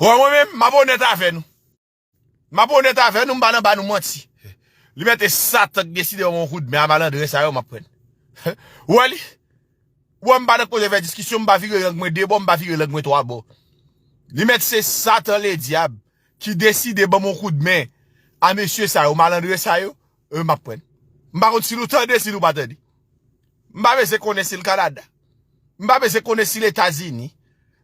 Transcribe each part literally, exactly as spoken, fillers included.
Wè, mwen menm, m ap onèt avè nou. M ap onèt avè nou, m pa nan ba nou manti. Li mete Satan ki deside ban m yon kout men a malandren sa yo, m ap pran. Ou wè li? Ou wè, m pa nan koze fè diskisyon, m pa vire lang mwen de bò, m pa vire lang mwen twa bò. Li mèt se Satan ledyab ki deside ban m yon kout men a mesye sa yo, malandren sa yo, e, m ap pran. M pa konn si nou tande, si nou pa tande. M pa bezwen konnen si l Kanada. M pa bezwen konnen si l Etazini.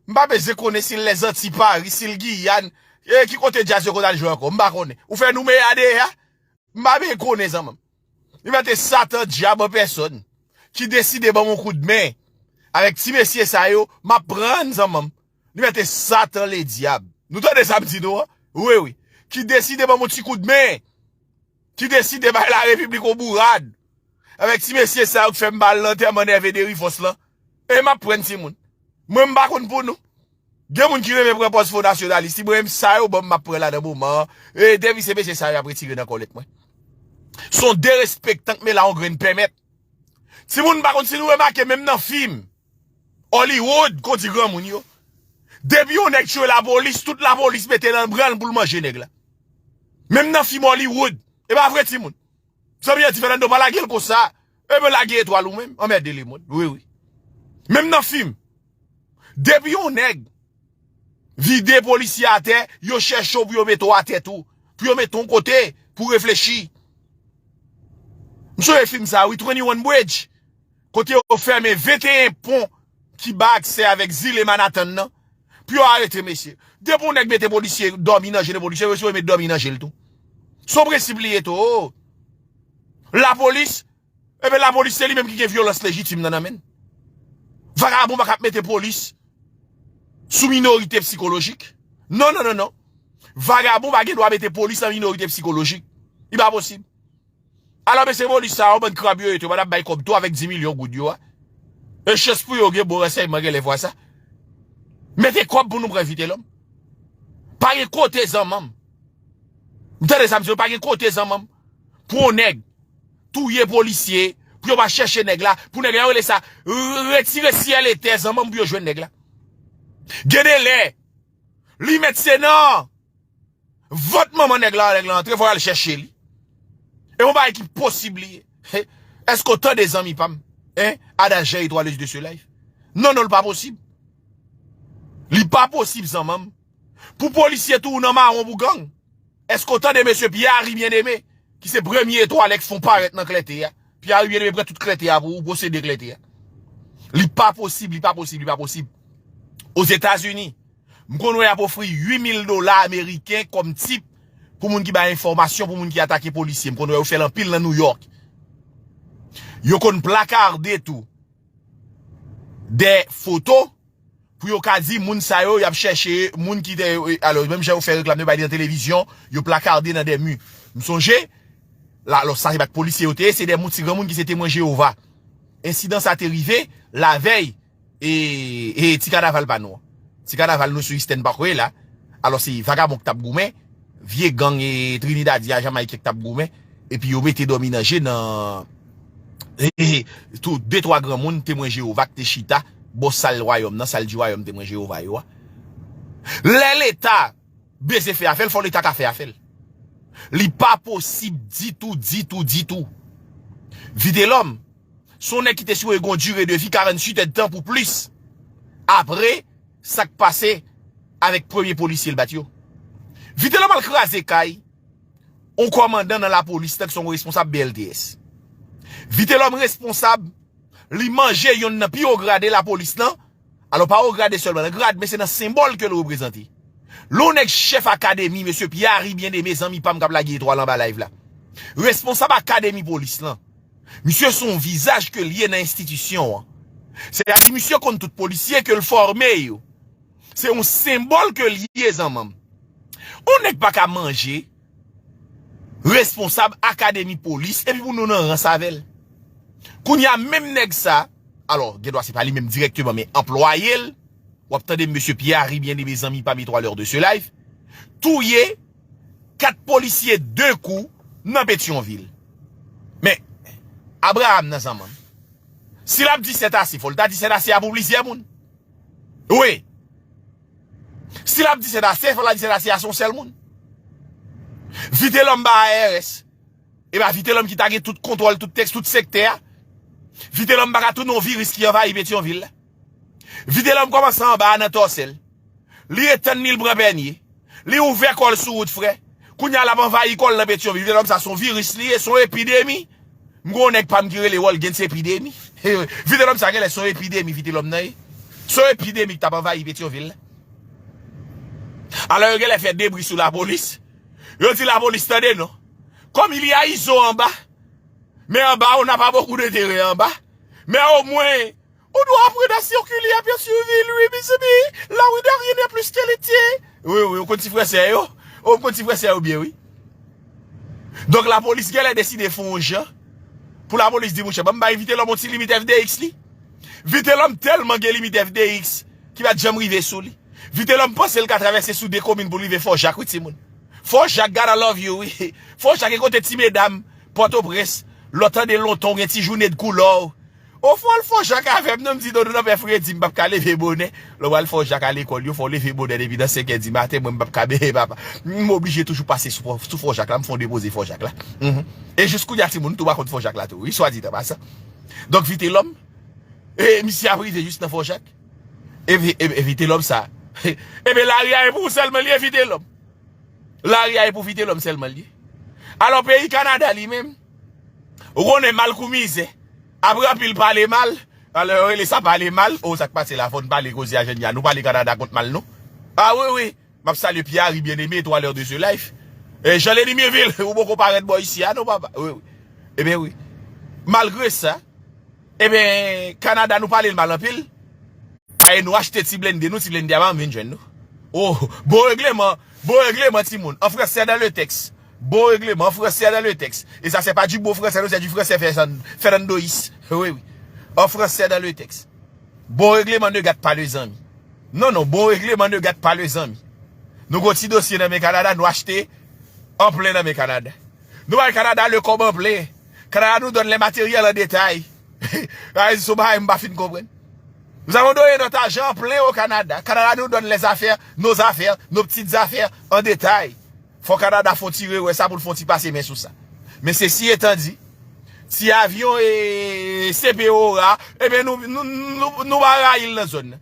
M pa bezwen konnen si l Lèzanti, Pari, si l Giyàn. E ki kote djaz yo konn al jwe ankò? M pa konnen. Ou fè nou meya deja? M pa bezwen konnen, zanmi m. Li mèt se Satan dyab an pèsòn ki deside ban m yon kout men. Avèk ti mesye sa yo, m ap pran, zanmi m. Li mèt se Satan ledyab. Nou tande sa m di nou an? Wi, wi. Ki deside ban m yon ti kout men. Ki deside bay larepiblik yon bourad. Avèk ti mesye sa yo k fè m ba l lantèman Nève Derifòs lan. E m ap pran timoun. Mwen, m pa konn pou nou. Gen moun ki renmen pran pòz fo nasyonalis. Si mwen menm sa yo ban m, m ap pran la nan moman an. E depi se mesye sa yo ap retire nan kòlèt mwen. Se yon derespektan k men la yon grenn pèmèt. Timoun, m pa konn si nou remake, menm nan fim Hollywood, kon di granmoun yo. Depi yon nèg tchwe lapolis, tout lapolis mete nan bra l pou l manje nèg la. Menm nan fim Hollywood. E pa vre, timoun. Zanmi an di Fernando pa lage l konsa. E ben lage etwal ou menm. Anmède lemonn. Wi, wi. Menm nan fim. Depi yon nèg vide polisye atè, yo chèche w pou yo mete w atè tou. Pou yo mete w yon kote, pou reflechi. M sonje fim sa, wi, twenty-one Bridge. Kote yo fèmen venteyen pon ki ba aksè avèk zile Manhattan nan. Pou yo arete mesye. Depi yon nèg mete polisye dòmi nan je de polisye, yo sou met dòmi nan je l tou. Se yon prensip li ye tou. Lapolis, e ben lapolis se li menm ki gen vyolans lejitim nan nan men l. Vagabon pa ka ap mete polis sou minorite sikolojik. Non, non, non, non. Vagabon pa gen dwa mete polis an minorite sikolojik. Li pa posib. Alò, mesye polis sa yo, bann krab yo ye tou, yo pa t ap bay kòb tou avèk dis milyon goud yo a. E chans pou yo gen bon ransèyman genlè fwa sa. Mete kòb pou nou pran Vitelòm. Pa gen kote zanmi m. M tande sa m di yo, pa gen kote zanmi m. Pou yon nèg touye polisye, pou yo pa chèche nèg la, pou nèg la yo rele sa, retire syèl e tè zanmi m pou yo jwenn nèg la. Gen de lè, li mèt se nan vant manman nèg la, nèg la antre, fò y al chèche li. E yon bagay ki posib li ye. Èske w tande zanmi pa m? Hein? Adage étoilé de ce live. Non, non, li pa posib. Li pa posib, zanmi m. Pou polisye tou nan mawon pou gang. Èske w tande mesye Pierre Bien-Aimé, ki se premye etwal k fon parèt nan klète a? Pierre Bien-Aimé pran tout klète a pou ou, posede klète a. Li pa posib, li pa posib, li pa posib. Ozetazini, m konn wè y ap ofri uit mil dola ameriken kòm tip pou moun ki bay enfòmasyon, pou moun ki atake polisye. M konn wè yo fè l anpil nan New York. Yo konn plakade tou de foto pou yo ka di moun sa yo, y ap chèche moun ki te, alò, menm jan yo fè reklam, yo bay li nan televizyon, yo plakade nan de mi. M sonje, la, alò, sa se pa t polisye yo te ye, se de moun, ti granmoun ki se Temwen Jewova. Ensidan sa te rive lavèy e, e ti kanaval pa nou an. Ti kanaval nou sou Eastern Parkway la. Alò, se vagabon k t ap goumen, vye gang e Trinidadyen a Jamayiken k t ap goumen, epi yo mete dòmi nan je nan, e, e, tou, de twa granmoun Temwen Jewova k te chita bò sal wayòm nan, sal di wayòm Temwen Jewova yo a. Lè Leta bezwen fè afè l, fò Leta ka fè afè l. Li pa posib ditou, ditou, ditou. Vitelòm, se yon nèg ki te sipoze gen yon dire de vi karanntuit èdtan pou plis. Apre sa k pase avèk premye polisye l bat yo. Vitelòm al kraze kay yon kòmandan nan lapolis, tank se yon responsab B L T S. Vitelòm responsab, li manje yonn nan pi wo grade lapolis lan. Alò, pa wo grade sèlman, nan grad, men se nan senbòl ke l reprezante. Lè yon nèg chèf akademi, mesye Pierre Bien-Aimé, zanmi pa m k ap lage etwal anba live la. Responsab akademi polis lan. Misye se yon vizaj ke l ye nan enstitisyon an. Sètadi, misye konn tout polisye ke l fòme yo. Se yon senbòl ke l ye, zanmi m. Yon nèg pa ka manje responsab akademi polis, epi pou nou nan rans avè l. Kounye a, menm nèg sa, alò, gen dwa se pa li menm dirèkteman, men anplwaye l, w ap tande mesye Pierre Bien-Aimé, zanmi pa m, etwal de ce live, touye kat polisye de kou nan Petyonvil. Men, Abraham nan zanmi m, si l ap di sèt ase, fò l ta di sèt ase a pou plizyè moun. Wi. Si l ap di sèt ase, fò l ap di sèt ase a se yon sèl moun. Vitelòm ba A R S. E pa Vitelòm ki ta gen tout kontwòl, tout tèks, tout sektè a. Vitelòm pa ka tounen yon viris ki anvayi Petyonvil la. Vitelòm kòmanse anba a nan Tòsèl. Li etann li, l pran Pènye. Li ouvè kò l sou wout frè. Kounye a l ap anvayi kò l nan Petyonvil. Vitelòm sa se yon viris li ye, se yon epidemi. M gen yon nèg pa m ki rele Walgens Epidemi. Vitelòm sa genlè se yon epidemi, Vitelòm nan ye. Se yon epidemi ki t ap anvayi Petyonvil la. Alò yo genlè fè debri sou lapolis. Yo di lapolis tande non. Comme il y a Izo anba, mais en bas on n'a pas beaucoup d'intérêt en bas, mais au moins on doit apprendre à circuler à Pétion-Ville, oui, mes amis. La rue Darien n'est plus ce qu'elle était. Wi, wi, ou konn ti fransè yo. Ou konn ti fransè yo byen, wi. Donk lapolis genlè deside fè yon jan pou lapolis di, monchè, ban m bay Vitelòm yon ti limit F D X li. Vitelòm tèlman gen limit F D X ki pa t janm rive sou li. Vitelòm panse l ka travèse sou de komin pou l rive Fò Jak, wi, timoun. Fò Jak, God I love you, wi. Fò Jak e kote ti medam Pòtoprens, lè w tande lontan w gen ti jounen de koulè w. O fò, al Fò Jak avè m non, m di, Dodo nan pè fredi, m p ap ka leve bonè. Lè w al Fò Jak a lekòl, yo fè w leve bonè depi nan senk è di maten, mwen m p ap ka benyen papa. M oblije toujou pase sou, sou Fò Jak la, m fè yon depoze Fò Jak la. Mhm. E jis kounye a, timoun tou pa konn Fò Jak la tou, wi, swa dit an pasan. Donk, Vitelòm, e misye ap rive jis nan Fò Jak. E, e, e Vitelòm sa. Ebyen, lari a e pou ou sèlman li ye, Vitelòm. Lari a e pou Vitelòm sèlman li ye. Alò, peyi Kanada li menm, ou konnen mal kou mizè. Apre anpil pale mal, alò, yo rele sa pale mal. O, sa k pase la, fò n pale koze a jan n ye a. Nou pale Kanada kont mal, non? A, wi, wi. M ap salye Pierre Harry Bien-Aimé, étoileur de ce live. E Jean Lenny Mirville, ou poko parèt bò isi a, non, papa. Wi, wi. Ebyen, wi. Malgre sa, ebyen, Kanada, nou pale l mal anpil. Aye, nou achte ti blende nou, ti blende a pa vin jwenn nou. O, bon règleman, bon règleman, timoun. En français dans le texte. Bon règleman, en français dans le texte. Et ça, c'est pas du bon français, non, c'est du français Fernandois. Wi, wi. En français dans le texte. Bon règleman ne gâte pas les amis. Non, non, bon règleman ne gâte pas les amis. Nou gon ti dosye nan men Kanada, nou achte an plen nan men Kanada. Nou bay Kanada le kòb an plen. Kanada nous donne les matériels en détail. Ay, se yon bagay m pa fin konprann. Nous avons donné notre argent en plein au Canada. Canada nous donne les affaires, nos affaires, nos petites affaires en détail. Fò Kanada fè yon ti rewè sa pou l fè yon ti pase men sou sa. Men sesi etan di, ti avyon e C P O a, ebyen nou, nou, nou, nou pa rayi l nan zòn nan.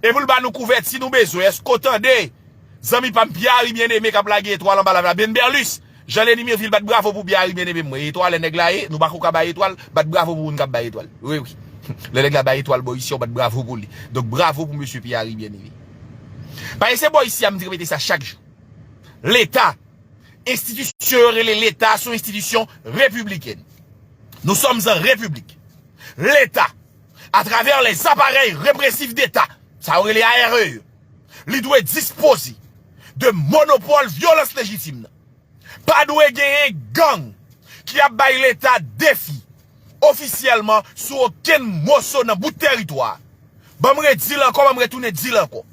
E pou l ba nou kouvèti nou bezwen. Èske w tande? Zanmi pa m, Pierre Harry Bien-Aimé k ap lage etwal anba lav la. Ben Berlus, Jean Lenny Mirville, bat bravo pou Pierre Harry Bien-Aimé. Mwen, etwalè nèg la ye, nou pako ka bay etwal, bat bravo pou moun k ap bay etwal. Wi, wi. Lè nèg la bay etwal bò isi, w bat bravo pou li. Donk, bravo pou mesye Pierre Harry Bien-Aimé. Paske se bò isi a, m di repete sa chak jou. Leta, enstitisyon yo rele Leta, se yon enstitisyon repiblikèn. Nous sommes en république. Leta, atravè les appareils répressifs d'État, sa yo rele A R E yo, li dwe dispoze de monopòl vyolans lejitim nan. Pa dwe genyen gang ki ap bay Leta defi ofisyèlman sou okenn moso nan bout tèritwa a. Ban m redi l ankò, ban m retounen di l ankò.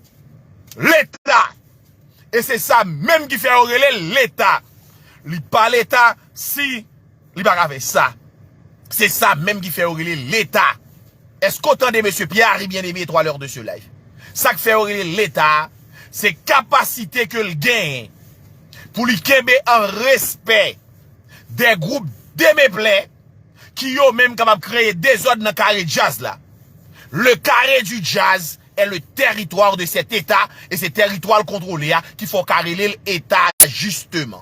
Leta! E se sa menm ki fè yo rele l Leta. Li pa Leta si li pa ka fè sa. Se sa menm ki fè yo rele Leta. Èske w tande mesye Pierre Harry Bien-Aimé, étoileur de ce live? Sa k fè yo rele l Leta a, se kapasite ke l genyen pou li kenbe an respè de gwoup demeplè ki yo menm kapab kreye dezòd nan kare djaz la. Le carré du jazz est le territoire de cet État, et se tèritwa l kontwole a ki fè w ka rele l Eta, jisteman.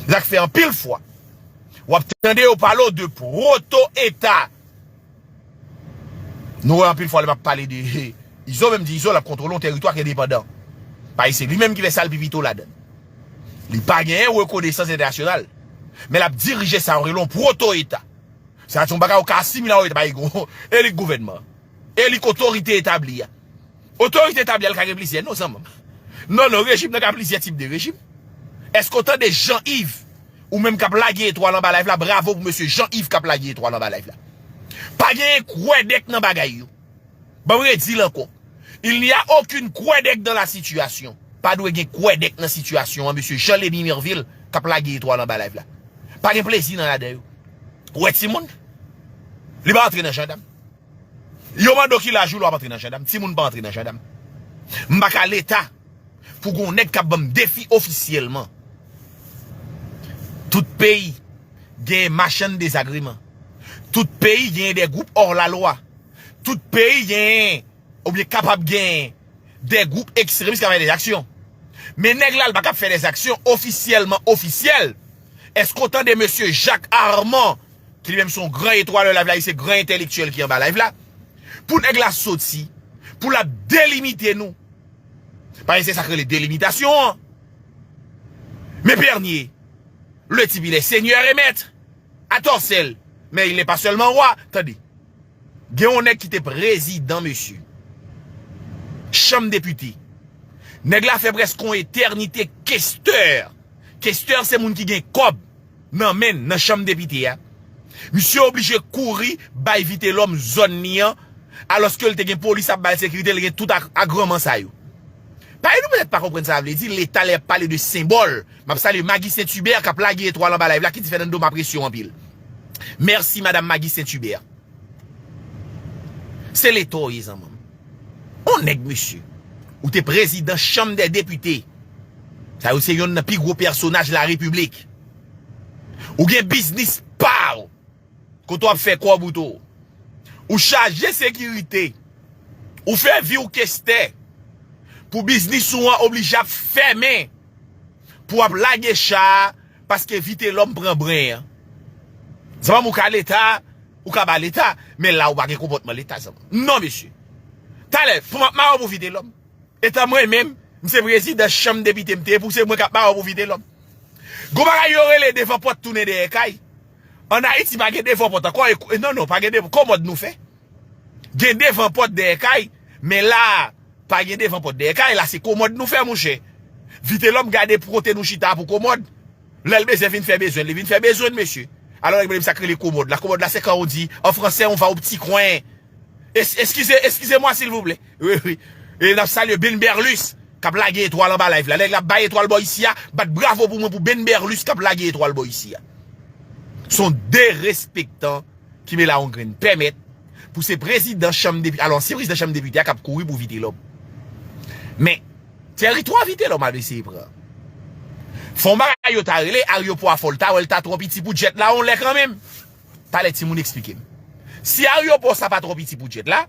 Sa k fè anpil fwa, w ap tande yo pale w de pwoto-Eta. Nou wè anpil fwa lè m ap pale de Izo, menm di Izo l ap kontwole yon tèritwa ki endepandan. Paske se li menm ki fè sa l pi pito ladan l. Li pa genyen rekonesans entènasyonal. Men l ap dirije sa yo rele yon pwoto-Eta. Sa se yon bagay ou ka asimile a yon Eta, pa gen yon elit gouvènman. Elit otorite etabli a. Otorite etabli a, li ka gen plizyè non, zanmi m. Non, non, rejim nan ka plizyè tip de rejim. Èske w tande Jean Yves, ou menm k ap lage etwal anba live la, bravo pou mesye Jean Yves k ap lage etwal anba live la. Pa genyen kwèdèk nan bagay yo. Ban m redi l ankò. Il n'y a aucune kwèdèk dans la situation. Pa dwe gen kwèdèk nan sitiyasyon an, mesye Jean Lenny Mirville k ap lage etwal anba live la. Pa gen plezi nan ladan yo. Ou wè timoun? Li pa antre nan jandam. Yo mande w ki laj ou, lè w ap antre nan jandam. Timoun pa antre nan jandam. M pa ka Leta pou gon nèg k ap ban m defi ofisyèlman. Tout peyi gen machann dezagreman. Tout peyi gen de gwoup hors la loi. Tout peyi gen, oubyen kapab gen, de gwoup ekstremis k ap fè de aksyon. Men nèg la, l pa ka fè de aksyon ofisyèlman ofisyèl. Èske w tande mesye Jacques Armand, ki li menm se yon gran etwal live la, li se gran entèlektyèl ki anba live la, pou nèg la soti, pou l ap delimite nou? Paske se sa k rele delimitasyon an. Men Bernier, le type il est seigneur et maître, à Torcelles, mais il n'est pas seulement roi. Tande. Gen yon nèg ki te prezidan, mesye. Chanm depite. Nèg la fè prèske yon etènite kestè. Kestè se moun ki gen kòb nan men l nan chanm depite a. Misye oblije kouri bay Vitelhomme zòn li an, alòske l te gen polis ap ba l sekirite, l gen tout ag-, agranman sa yo. Paske nou petèt pa konprann sa vle di, Leta lè y ap pale de senbòl. M ap salye Maggie Saint-Hubert k ap lage etwal anba live la, ki di Fernando m apresye w anpil. Mèsi, madanm Maggie Saint-Hubert. Se Leta w ye, zanmi m. On nèg, mesye. Ou te prezidan Chanm dè Depite. Sa yo se yonn nan pi gwo pèsonaj larepiblik. Ou gen biznis pa w. Kote w ap fè kòb ou tou. Ou chaje sekirite. Ou fè vi w kestè. Pou biznis ou an oblije ap fèmen. Pou w ap lage cha a, paske Vitelhomme pran bren an. Zanmi m, ou ka Leta, ou ka ba Leta, men la ou pa gen konpòtman Leta, zanmi m. Non, mesye. Talè, pou m ap mare w pou Vitelhomme. Etan mwen menm, m se prezidan chanm depite m te ye, pou se mwen k ap mare w pou Vitelhomme. Gon bagay yo rele devan pòt tounen dèyè kay. Ann Ayiti pa gen devan pòt ankò, e, e non, non, pa gen devan, kòmòd nou fè. Gen devan pòt dèyè kay, men la a, pa gen devan pòt dèyè kay, la se kòmòd nou fè, monchè. Vitelhomme gade kote nou chita a pou kòmòd. Lè l bezwen vin fè bezwen l, li vin fè bezwen l, mesye. Alò, nèg mwen, sa k rele kòmòd la. Kòmòd la, se kan ou di, an fransè, on va au petit coin. Es-, eskize, eskize mwa, silvouplè. Wi, wi. E n ap salye Ben Berlus, k ap lage etwal anba live la. Nèg la bay etwal bò isi a, bat bravo pou mwen pou Ben Berlus k ap lage etwal bò isi a. Se yon derespektan ki Mela Hongren pèmèt pou se prezidan chanm depi-, alò, ansyen prezidan chanm depite a k ap kouri pou Vitelhomme. Men, tèritwa Vitelhomme al eseye pran. Fè yon bagay yo ta rele ayewopò a, fò l ta wè l ta twò piti pou djèt la yon lè kanmenm. Talè timoun eksplike m. Si ayewopò sa pa twò piti pou djèt la,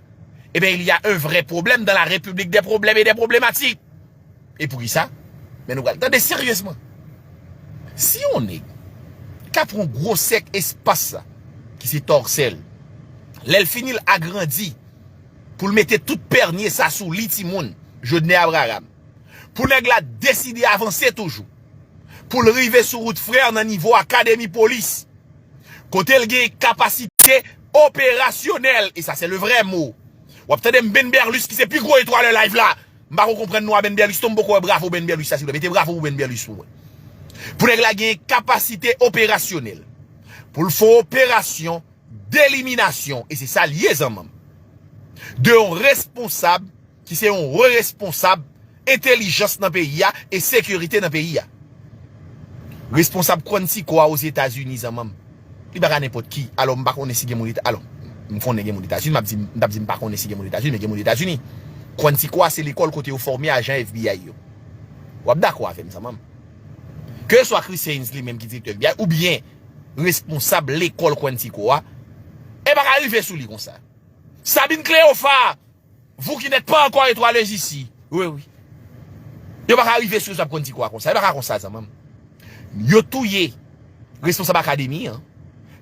ebyen, il y a un vrai problème dans la République des problèmes et des problématiques. E poukisa? Men nou pral tande seryezman. Si yon nèg ka pran gwosè espas sa, ki se Torcelles, lè l fini l agrandi, pou l mete tout pènye sa sou li, timoun, Jodner Abraham, pou nèg la deside avanse toujou, pou l rive sou wout frè nan nivo akademi polis, kote l gen kapasite operasyonèl, e sa se le vrè mo. W ap tande m, Ben Berlus, ki se pi gwo etwal live la. M pa ko konprann non a Ben Berlus, tonbe ko bravo Ben Berlus, sa silvouplè. Mete bravo pou Ben Berlus pou mwen. Pou nèg la gen kapasite operasyonèl. Pou l fè yon operasyon deliminasyon, e se sa l ye, zanmi m, de yon responsab ki se yon responsab entèlijans nan peyi a e sekirite nan peyi a. Responsab Quantico a Ozetazini, zanmi m. Li pa ka nenpòt ki. Alò, m pa konnen si gen moun Eta-, alò, m konnen gen moun Etazini, m ap di, m t ap di m pa konnen si gen moun Etazini, men gen moun Etazini. Quantico a se lekòl kote yo fòme ajan F B I yo. W ap dakò avè m, zanmi m. Ke swa Chris Haynes li menm ki direktè F B I, oubyen responsab lekòl Quantico a, e pa ka rive sou li konsa. Sabine Cléopha, vous qui n'êtes pas encore étoileuse ici. Wi, wi. Yo pa ka rive sou sa pou konn ti kwa konsa. Yo pa ka konsa, zanmi m. Yo touye responsab akademi an.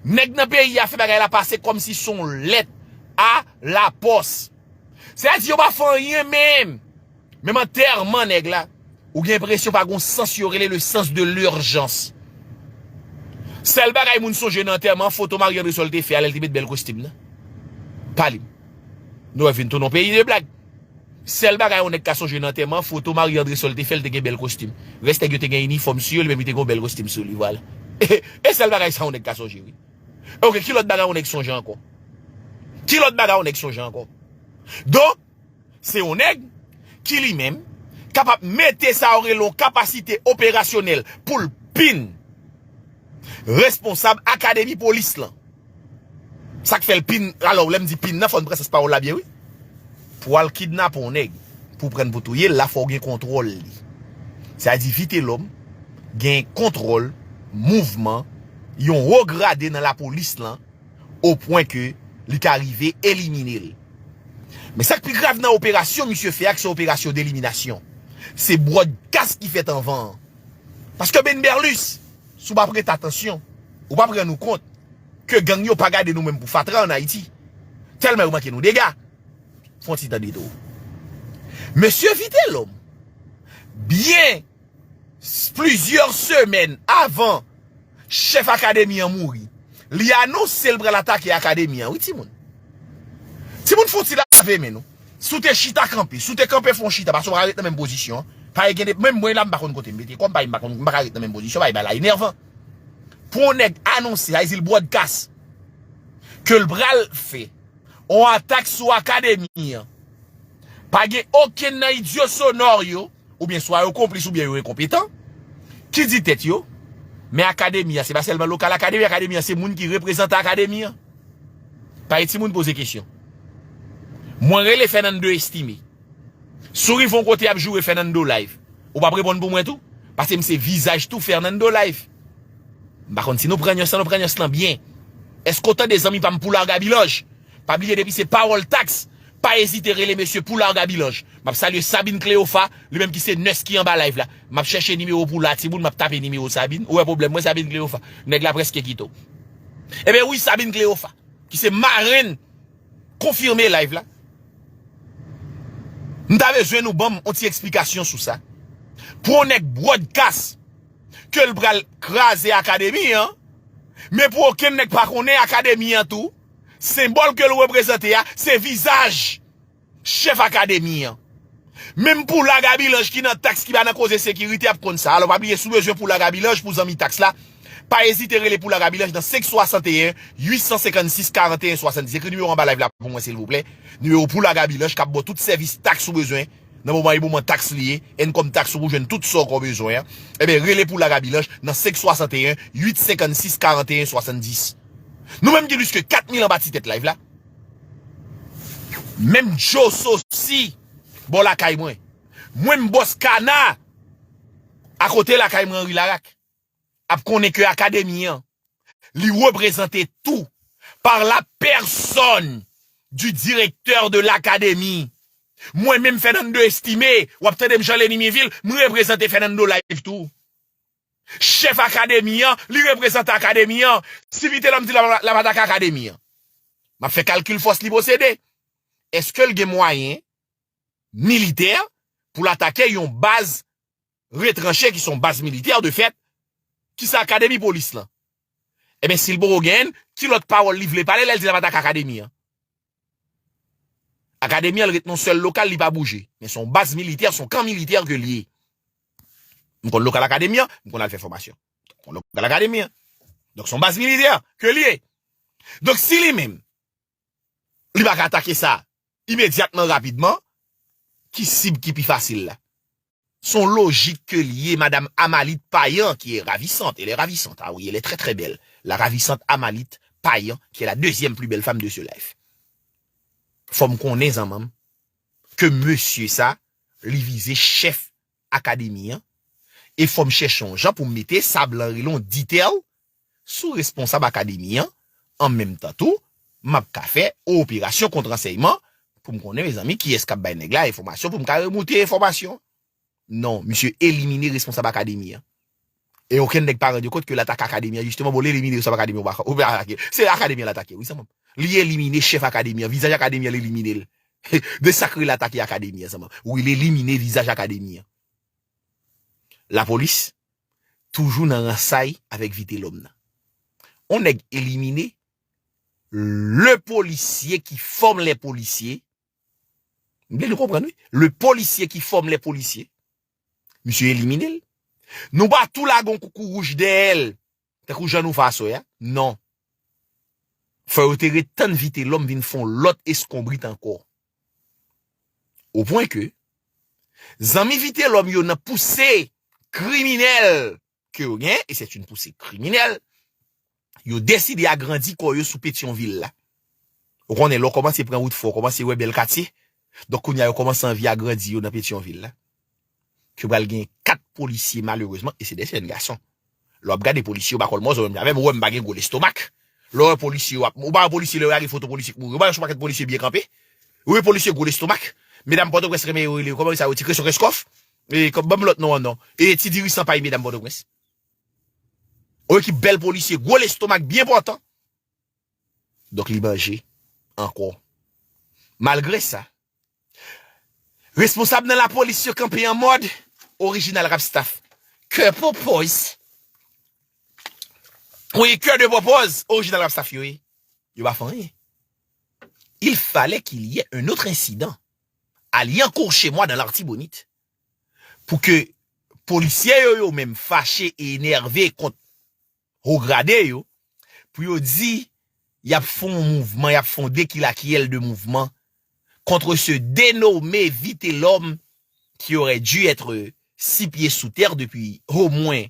Nèg nan peyi a fè bagay la pase kòmsi se yon lèt a lapòs. Sètadi yo pa fè anyen menm. Menm antèman nèg la, ou gen enpresyon pa gon sans yo rele le sens de l'urgence. Sèl bagay moun sonje nan antèman, foto Marie André Sol te fè a lè l te met bèl kostim nan. Pale m. Nou wè vin tounen yon peyi de blag. Sèl bagay yon nèg ka sonje nan antèman, foto Marie André Sol te fè, l te gen bèl kostim. Rès nèg yo te gen inifòm sou yo, li menm li te gen yon bèl kostim sou li, vwala. E sèl bagay sa yon nèg ka sonje, wi. Oke, ki lòt bagay yon nèg sonje ankò? Ki lòt bagay yon nèg sonje ankò? Donk, se yon nèg ki li menm kapab mete sa yo rele yon kapasite operasyonèl pou l pin responsab akademi polis lan. Sa k fè l pin, alò, lè m di pin nan, fò n pran sans pawòl la byen, wi. Pou al kidnape yon nèg, pou prann pou touye l la, fò w gen kontwòl li. Sa di Vitelòm gen kontwòl mouvman yon wo grade nan lapolis lan, o pwen ke li ka rive elimine l. Men sa k pi grav nan operasyon misye fè a, se operasyon deliminasyon. Se bwòdkas ki fèt anvan an. Paske Ben Berlus, si w pa prete atansyon, ou p ap rann ou kont ke gang yo pa gade nou menm pou fatra ann Ayiti. Tèlman yo manke nou dega. Fè yon ti tande tou. Mesye Vitelòm, byen s- plizyè semèn avan chèf akademi an mouri, li anonse l pral atake akademi an, wi, timoun. Timoun, fè yon ti lave men nou. Si w te chita kanpe, si w te kanpe fè yon chita, paske w pa ka ret nan menm pozisyon an. Pa gen de, menm mwen la, m pa konn kote m mete kò m, pa, m pa konn, m pa ka ret nan menm pozisyon, bagay la enèvan. Pou yon nèg anonse, sa vle di l bwòdkas, ke l pral fè yon atak sou akademi an. Pa gen okenn nan idyo sonò yo, oubyen swa yo konplis oubyen yo enkonpetan, ki di tèt yo, men akademi an, se pa sèlman lokal akademi, akademi an, se moun ki reprezante akademi an. Pa gen timoun poze kesyon. Mwen rele Fernando Estimé. Si w rive yon kote y ap joure Fernando Live, ou p ap reponn pou mwen tou? Paske m se vizaj tou Fernando Live. M pa konn si nou pran nyans lan, nou pran nyans lan byen. Èske w tande zanmi pa m Poulard Gabilòj? Pa bliye depi se pawòl taks, pa ezite rele mesye Poulard Gabilòj. M ap salye Sabine Cléopha, li menm ki se nès ki anba live la. M ap chèche nimewo Poulard, timoun, m ap tape nimewo Sabine. Ou wè pwoblèm mwen, Sabine Cléopha. Nèg la prèske kite w. Ebyen wi, Sabine Cléopha, ki se marenn konfime live la. M ta bezwen nou ban m yon ti eksplikasyon sou sa. Pou yon nèg bwòdkas ke l pral kraze akademi an, men pou okenn nèg pa konnen akademi an tou, senbòl ke l reprezante a, se vizaj chèf akademi an. Menm Poulard Gabilòj ki nan taks, ki pa nan koze sekirite, ap konn sa. Alò, pa bliye, si w bezwen Poulard Gabilòj pou zanmi taks la, pa ezite rele Poulard Gabilòj nan senk swasanteyen, uit san senkannsis, karanteyen, swasanndis. Ekri nimewo anba live la pou mwen, silvouplè. Nimewo Poulard Gabilòj k ap ba w tout sèvis taks ou bezwen. Nan moman e moman taks li ye, èn kòm taks ou pou jwenn tout sa w ka bezwen an. Ebyen, rele Poulard Gabilòj nan senk swasanteyen, uit senkannsis, karanteyen, swasanndis. Nou menm gen plis ke kat mil anba ti tèt live la. Menm Joe Sosi, bò lakay mwen. Mwen m bòs Kana, akote lakay mwen Anri Larak. Ap konnen ke akademi an, li reprezante tou par la personne du directeur de l'académie. Mwen menm Fernando Estimé, w ap tande m Jean Leny Minville, m reprezante Fernando Live tou. Chèf akademi an, li reprezante akademi an. Si Vitelòm di l ap, l ap atake akademi an, m ap fè kalkil fòs li posede. Èske l gen mwayen militè pou l atake yon baz retranche ki se yon baz militè de fèt, ki se akademi polis lan? Ebyen, si l poko genyen l, ki lòt pawòl li vle pale lè l di l ap atake akademi an? Akademi an, l ret nan yon sèl lokal, li pa bouje. Men se yon baz militè, se yon kan militè ke l ye. M konn lokal akademi an, m konn al fè fòmasyon. M konn lokal akademi an. Donk, se yon baz militè ke l ye. Donk, si li menm, li pa ka atake sa imedyatman, rapidman, ki sib ki pi fasil la? Se yon lojik ke l ye, madam Amalit Payan, qui est ravissante, elle est ravissante, ah oui, elle est très très belle, la ravissante Amalit Payan, qui est la deuxième plus belle femme de ce live. Fò m konnen, zanmanm, ke mesye sa, li vize chèf akademi an, e fò m chèche yon jan pou m mete sa blan rele yon detail sou responsab akademi an, an menm tan tou, m ap ka fè operasyon kont ransèyman pou m konnen, mezanmi, kiyès k ap bay nèg la enfòmasyon pou m ka remoute enfòmasyon. Non, misye elimine responsab akademi an. E okenn nèg pa rann yo kont ke l atake akademi an, jisteman, bon, l elimine responsab akademi an, ou pa, ou pa atake. Se akademi an l atake, wi, zanmanm. Li elimine chèf akademi an, vizaj akademi an, l elimine l. De sa k rele atake akademi an, zanmanm. Wi, l elimine vizaj akademi an. Lapolis, toujou nan ransay avèk Vitelòm nan. On nèg elimine le policier qui forme les policiers. M vle nou konprann, wi. Le policier qui forme les policiers. Misye elimine l. Nou pa tou lage yon koukou wouj dèyè l, tankou jan nou fè aswè a. Non. Fò yo te ret tann Vitelòm vin fè yon lòt eskonbrit ankò. O pwen ke zanmi Vitelòm yo nan pouse kriminèl ke yo gen, e se yon pouse kriminèl, yo deside agrandi kò yo sou Petyonvil la. Ou konnen, lè w kòmanse pran wout fò, w kòmanse wè bèl katye, Donk, kounye a, yo kòmanse anvi agrandi yo nan Petyonvil la. Ke pral gen kat polisye, malerezman, e se de jèn gason. Lè w ap gade polisye yo, pa kòl mòzo menm jan avè m, ou wè m pa gen gwo lestomak. Lè w wè polisye yo ap, ou pa wè polisye lè yo lage foto polisye k mouri, ou pa wè yon pakèt polisye byen kanpe. Ou wè polisye gwo lestomak. Medam Pòtoprens renmen yo rele yo, kòman sa yo, ti Kreson Kreskòf. E, kòm, ban m lòt non an non. E, ti diri san pay, medam Pòtoprens. Ou wè ki bèl polisye, gwo lestomak, byen pòtan. Donk, li manje ankò. Malgre sa, responsab nan lapolis yo kanpe an mòd Original Rap Staff. Kè pòpòz. Wi, kè de pòpòz Original Rap Staff yo ye. Yo pa fè anyen. Il fallait qu'il y ait un autre incident à Liancourt chez moi dans l'Artibonite pou ke polisye yo, yo menm fache e enève kont wo grade yo, pou yo di y ap fè yon mouvman, y ap fè yon dekilakyèl de mouvman contre ce dénommé Vitelhomme qui aurait dû être six pieds sous terre depuis au moins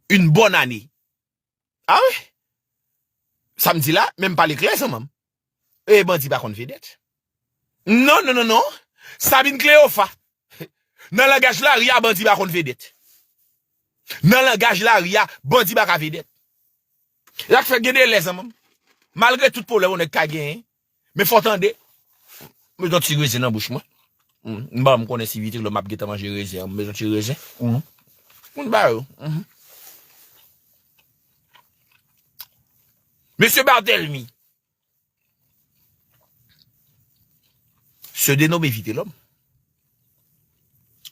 une bonne année. Ah wi? Sa m di la, men m pale klè, zanmi m. E bandi pa konn vedèt. Non, non, non, non. Sabine Cléopha. Nan langaj lari a, bandi pa konn vedèt. Nan langaj lari a, bandi pa ka vedèt. Sa k fè gen de lè, zanmi m, malgre tout pwoblèm yon nèg ka genyen, men fò w tande. M met yon ti rezen nan bouch mwen. Mm. M pa m konnen si Vitelhomme ap gentan manje rezen an. M met yon ti rezen. Mm. Moun ba yo. Mm. Mesye Barthélemy. Se denome Vitelhomme.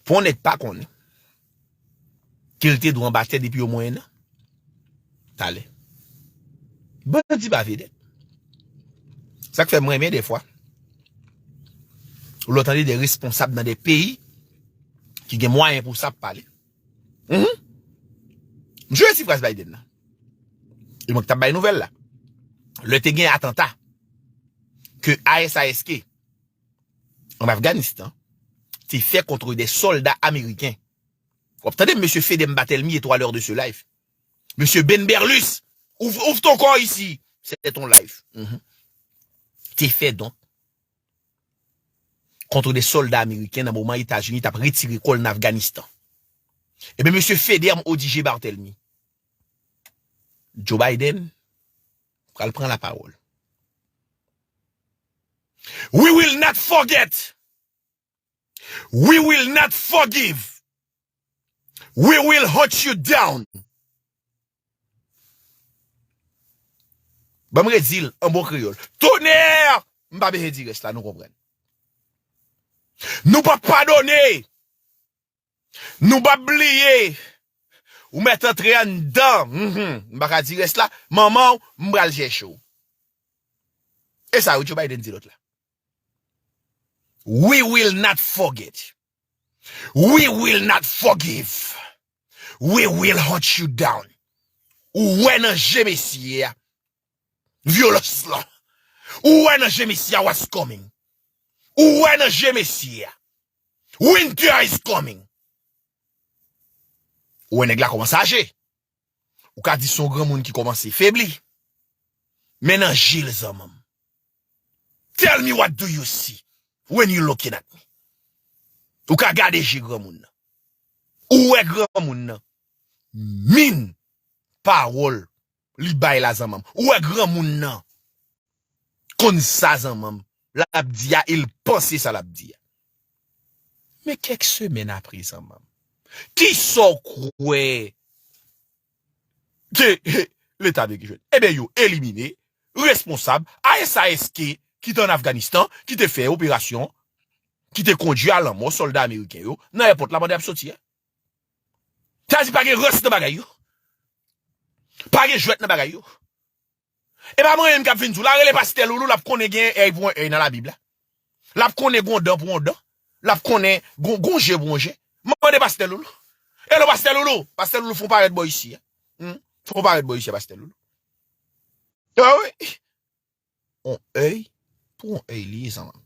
Pou yon nèg pa konnen ke l te dwe anba tè depi omwen en an. Talè. Bandi pa vedèt. Sa k fè m renmen defwa lè w tande de responsab nan de peyi ki gen mwayen pou sa ap pale. Mhm. M jwe ti fraz Biden nan. E mwen ki t ap bay nouvèl la. Lè te gen atanta ke ISIS-K an Afganistan te fè kont de sòlda ameriken. W ap tande mesye Fedem Barthélemy et toi à l'heure de ce live. Mesye Ben Berlus, ouvre, ouvre ton corps ici. C'est ton live. Mhm. Te fè donk kont de sòlda ameriken nan moman Etazini t ap retire kò l nan Afganistan. Ebyen, mesye Fedem Odigé Barthélemy, Joe Biden pral pran lapawòl. We will not forget. We will not forgive. We will hunt you down. Ban m redi l an bon kreyòl. Tonè! M pa bezwen di rès la, nou konprann. Nou p ap padone. Nou p ap bliye. Ou mèt antre anndan. Mhm. M pa ka di rès la. Manman w, m pral chèche w. E sa wi Joe Biden di lòt la. We will not forget. We will not forgive. We will hunt you down. Ou wè nan je mesye a vyolans lan. Ou wè nan je mesye a what's coming. Ou wè nan je mesye a. Winter is coming. Ou wè nèg la kòmanse aje. Ou ka di se yon granmoun ki kòmanse febli. Men nan je l zanmi m. Tell me what do you see when you looking at me? Ou ka gade je granmoun nan. Ou wè granmoun nan. Min pawòl li bay la zanmi m. Ou wè granmoun nan. Konn sa zanmi m. L ap di a e l panse sa l ap di a. Men kèk semèn apre zanmi m. Kisa w kwè ke Leta Ameriken jwenn? Ebyen, yo elimine responsab ISIS-K ki te an Afganistan, ki te fè operasyon, ki te kondui a lanmò sòlda ameriken yo nan èpòt la pandan y ap soti a. Sa di pa gen rès nan bagay yo. Pa gen jwèt nan bagay yo. E pa mwen menm k ap vin di w la, rele pastè Loulou, l ap konnen gen èy pou yon èy nan Labib la. L ap konnen gon dan pou yon dan. L ap konnen gon, gon je pou yon je. Mande pastè Loulou. Hello, pastè Loulou. Pastè Loulou, fè yon parèt bò isi a. Hmm? Fè yon parèt bò isi a, pastè Loulou. Ah wi. Yon èy pou yon èy li ye, zanmi m.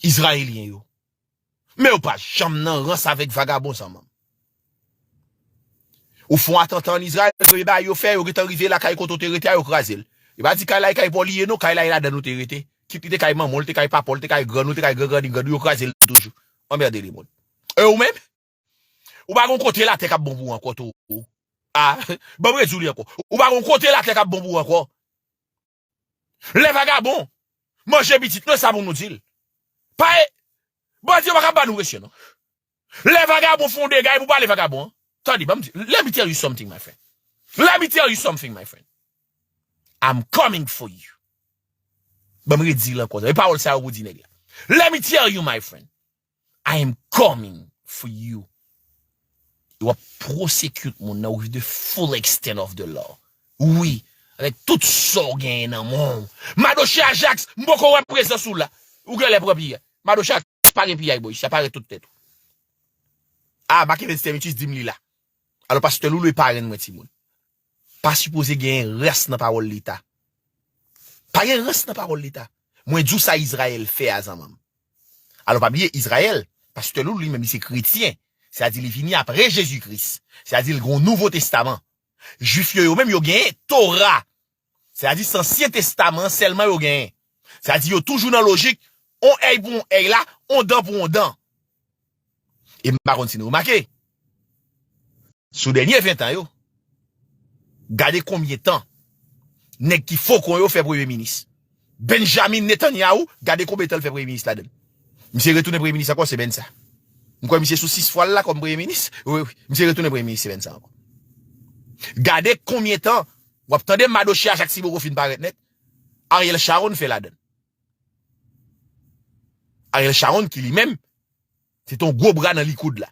Izrayelyen yo. Men yo pa janm nan rans avèk vagabon, zanmi m. Ou fè yon atanta ann Izrayèl, premye bagay yo fè, yo gentan rive lakay kote w te rete a, yo kraze l. Yo pa di kay la e kay pa w li ye non, kay la e ladan l ou te rete. kit li te kay manman w, li te kay papa w, li te kay grann ou, li te kay gran grann grann ou, yo kraze l toujou. Anmède lemonn. E ou menm? Ou pa gon kote latè k ap bon pou ou ankò, toro. A, ban m redi w li ankò. Ou pa gon kote latè k ap bon pou ou ankò. Lè vagabon manje pitit nou, e sa pou nou di l. Pa e, bandi yo pa ka ba nou presyon, non. Lè vagabon fè yon dega, e pou pale vagabon an. Tande, ban m di, let me tell you something, my friend. Let me tell you something, my friend. I'm coming for you. Ban m redi l ankò. E pawòl sa yo pou di nèg la. Let me tell you, my friend. I am coming for you. W ap prosecute moun nan with the full extent of the law. Wi, avèk tout sa w genyen nan men w. Madoche Ajax, m poko wè prezans ou la. Ou genlè pran piyay. Madoche Ajax pa gen piyay, boy. Sa parèt tout tèt ou. A, Marc Evans Termitus di m li la. Alò, pastè Loulou e parenn mwen, timoun. Pa sipoze gen rans nan pawòl Leta. Pa gen rans nan pawòl Leta. Mwen di w sa Izrayèl fè a, zanmanm. Alò, pa bliye, Izrayèl, pastè Loulou li menm, li se kretyen. Sètadi li vini apre Jezi Kris. Sètadi li gen yon Nouvo Testaman. Jwif yo, yo menm, yo genyen Tora. Sètadi se Ansyen Testaman an sèlman yo genyen. Sètadi yo toujou nan lojik, on èy pou on èy la, on dan pou on dan. E m pa konn si nou remake, sou dènye ven tan yo, gade konbyen tan nèg ki fokon yo fè premye minis. Benjamin Netanyahu, gade konbyen tan l fè premye minis ladan l. Misye retounen premye minis ankò semèn sa. M kwè misye sou sis fwa l la kòm premye minis. Wi, wi. Misye retounen premye minis semèn sa ankò. Gade konbyen tan w ap tande Madoche Ajax Siboko fin parèt nèt, Ariel Sharon fè ladan l. Ariel Sharon ki li menm, se te yon gwo bra nan Likoud la.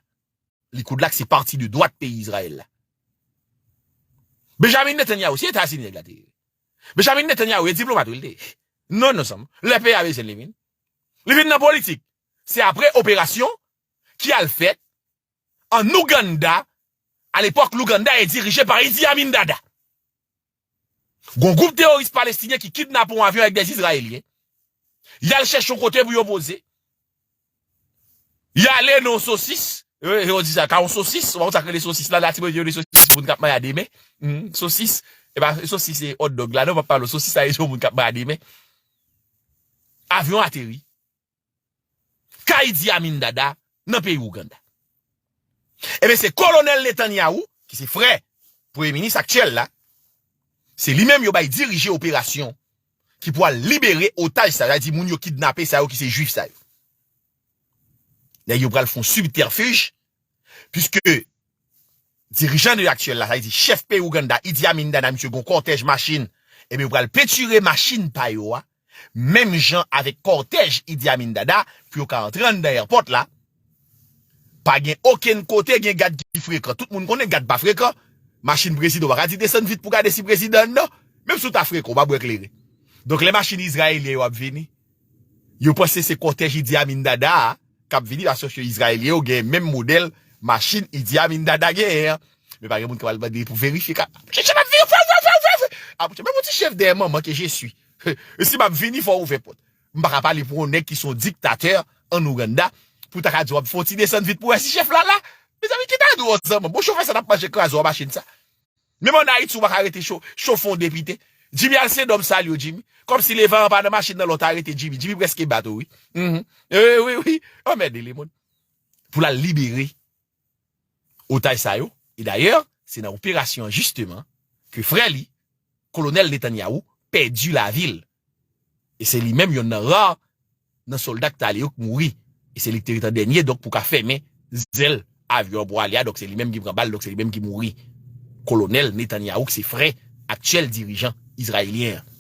Likoud la ki se pati de dwat peyi Izrayèl la. Benjamin Netanyahu, se Etazini nèg la te ye. Benjamin Netanyahu, e diplomat wi l te ye. Non, non, zanmi. Lè peyi a bezwen l, li vin. Li vin nan politik. Se apre operasyon ki al fèt an Ouganda. Alepòk, Louganda e dirije pa Idi Amin Dada. Gon gwoup teworis palestinyen ki kidnape yon avyon avèk de Izrayelyen. Y al chèche yon kote pou yo poze. Y ale nan yon sosis. Yo, yo di sa, ka yon sosis. Ou pa konn sa k rele sosis la, la, ti mwen, yo rele sosis moun k ap maya demen. Hmm, sosis. E pa sosis, se hot dog la, non, m ap pale w. Sosis sa, se yon moun k ap maya demen. Avyon ateri. Ka Idi Amin Dada nan peyi Ouganda. Ebyen, se kolonèl Netanyahu, ki se frè premye minis aktyèl la, se li menm yo bay dirije operasyon ki pou al libere otaj sa yo, sa di moun yo kidnape sa yo ki se jwif sa yo. Nèg yo pral fè yon sibtèfij, piske dirijan de aktyèl la, sa vle di chèf peyi Ouganda, Idi Amin Dada, misye gon kòtèj machin, ebyen yo pral pentire machin pa yo a, menm jan avèk kòtèj Idi Amin Dada, pou yo ka antre anndan èpòt la. Pa gen okenn kote gen gad ki frekan. Tout moun konnen gad pa frekan. Machin prezidan, ou pa ka di desann vit pou gade si prezidan anndan. Menm si w ta frekan, ou pa bwè kleren. Donk, lè machin izrayelyen yo ap vini, yo panse se kòtèj Idi Amin Dada a k ap vini, paske Izrayelyen yo gen menm modèl machin Idi Amin Dada genyen an. Men pa gen moun k ap al mande pou verifye. Ka, chèche m ap verifye, fè, fè, fè, fè, fè. Ap, men mon ti chèf dèyè manman ke je suis. E si m ap vini, fò w ouvè pòt. M pa ka pale pou yon nèg ki se yon diktatè ann Ouganda, pou ta ka di w ap fè yon ti desann vit pou wè si chèf la la. Mezanmi, kite a dwòl zanmanm. Bon, chofè sa t ap manje kraze w a machin sa. Menm ann Ayiti, ou pa ka rete cho-, chofe yon depite. Jimmy al Sendòm salye w, Jimmy. Kòmsi Levayan pa nan machin nan, lè w ta rete Jimmy. Jimmy prèske bat ou, wi. Mhm. E, wi, wi. Anmède lemonn. Pou l al libere otaj sa yo. E dayè, se nan operasyon an, jisteman, ke frè li, kolonèl Netanyahu, pèdi lavi l. E se li menm yonn nan ra nan sòlda k t ale yo k mouri. E se li k te ret an dènye, donk, pou ka fèmen zèl avyon an pou ale a, donk, se li menm ki pran bal, donk, se li menm ki mouri. Kolonèl Netanyahu, ki se frè aktyèl dirijan izrayelyen an.